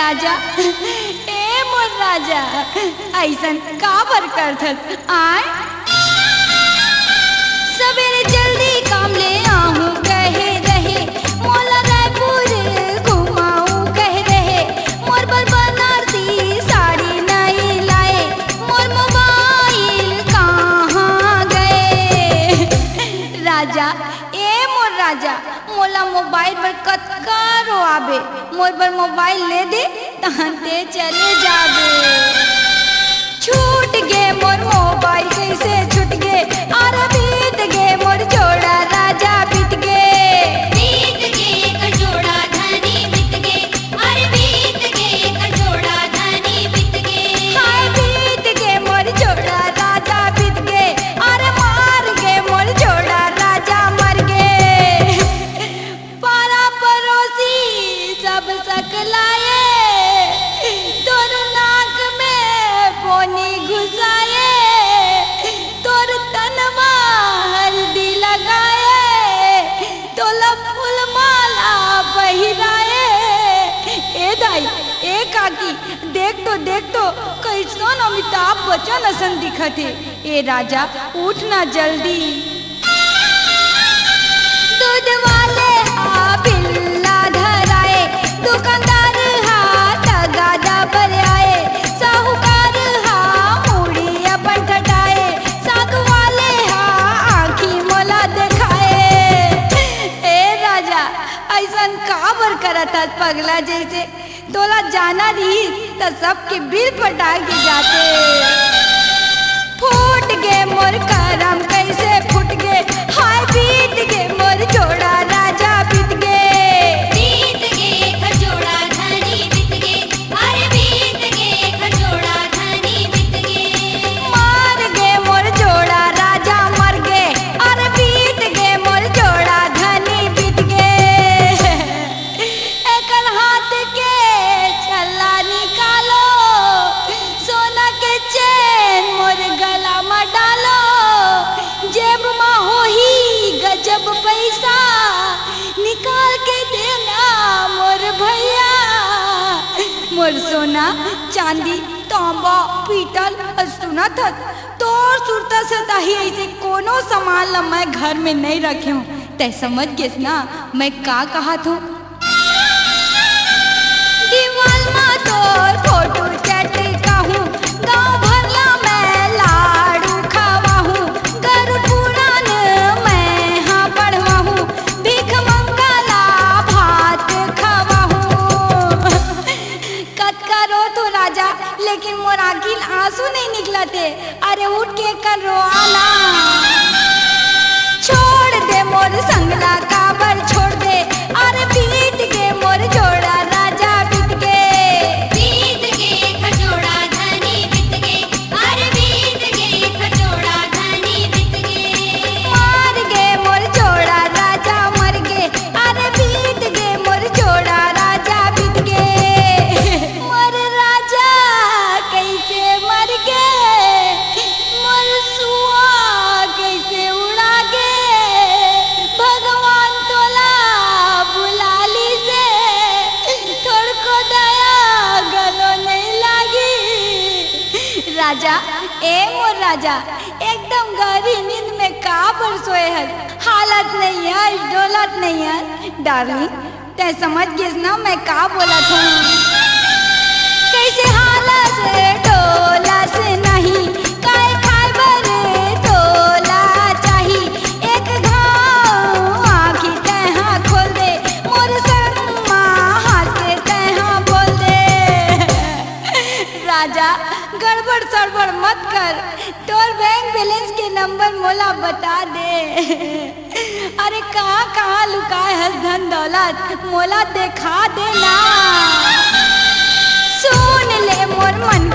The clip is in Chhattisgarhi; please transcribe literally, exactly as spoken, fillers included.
राजा, ए मोर राजा, अइसन काबर करथस आय? सबेरे जल्दी काम ले आहूं कहे रहे, मोला रायपुर घुमाऊं कहे रहे, मोर बर बनारसी साड़ी नइ लाए, मोर मोबाइल कहाँ गए? राजा, ए मोर राजा, मोला मोबाइल बर कतका रोआबे, मोर बर मोबाइल ले दे, तहन ते चले जाबे। छूट गे मोर मोबाइल, कइसे छूट गे? अरे बीत गे मोर जोड़ा, राजा बीत गे। बीत गे एकर जोड़ा, धनी बीत गे। अरे बीत गे एकर जोड़ा, धनी बीत गे। हाय बीत गे मोर जोड़ा, राजा बीत गे। अरे मार गे मोर जोड़ा, राजा मर गे। पारा परोसी सब सकलाए, तोर नाक में पोनी घुसाए, तोर तनवा हल्दी लगाए, तोला फूल माला पहिराए। ए दाई, ए काकी, देख तो, देख तो, कइसन अमिताभ बच्चन असन दिखत हे। ए राजा, उठ ना जल्दी। दूध वाले हा बिल्ला धराए, दुकानदार हा तगादा बरआए, साहूकार हा मुड़ी अपन ठठाए, साग वाले हा आँखी मोला देखाए। ए राजा, अइसन काबर करत हस पगला जइसे? तोला जाना रहिस त सबके बिल पटा के जाते। फूट गे मोर करम कइसे फूट गे, हाय बीत गे मोर जोड़ा राजा बीत गे। बीत गे एकर जोड़ा धनी बीत गे, अरे बीत गे एकर जोड़ा धनी बीत गे। मार गे मोर जोड़ा राजा मर गे, अरे बीत गे मोर जोड़ा धनी बीत गे। एकर हाथ के छल्ला निकालो, सोना के चेन मोर गला म डालो, जेब म होही गजब पइसा, निकाल के देना मोर भइया। मोर सोना, चांदी, तांबा, पीतल, सुनत हस, तोर सुरता से ताही अइसे कोनो सामान ल मैं घर में नइ रखे हूँ। तैं समझ गेस ना, मैं का कहत हूँ? दीवाल म तोर फोटो चटकाहूं, गांव भर ला मैं लाडू खवाहूं, गरुड़ पुराण मैं हा पढ़वाहूं, भीख मंगा ला भात खवाहूं। कतका रो तो राजा, लेकिन मोर आंखी ले आंसू नइ निकलत हे। अरे उठ के कर रोआ ना। छोड़ दे मोर संग ला काबर छोड़ दे। अरे बीत गे मोर जोड़ा राजा बीत गे। बीत गे खजोड़ा धनी बीत गे। अरे बीत गे खजोड़ा धनी बीत गे। मर गे मोर जोड़ा राजा मर गे। अरे बीत गे मोर जोड़ा राजा बीत गे। मोर राजा कइसे मर गे, मोर सुआ कइसे उड़ा गे। भगवान तोला बुला लीसे, थोड़को दया घलो नइ लागी। राजा, ए मोर राजा, एकदम गहरी नींद में काबर सोए हस? हालत नइ हे, डोलत नइ हे। डार्लिंग, तैं समझ गेस ना मैं का बोलत हूँ? कइसे हालस डोलस नहीं, काय खाय बर तोला चाही? एक घाव आँखी तैं हा खोल दे, मोर संग मा हंस के तैं हा बोल दे। राजा, गड़बड़ सड़बड़ मत कर, तोर बैंक बैलेंस के नंबर मोला बता दे। अरे कहाँ कहाँ लुकाए हस धन दौलत, मोला देखा दे ना। सुन ले मोर मन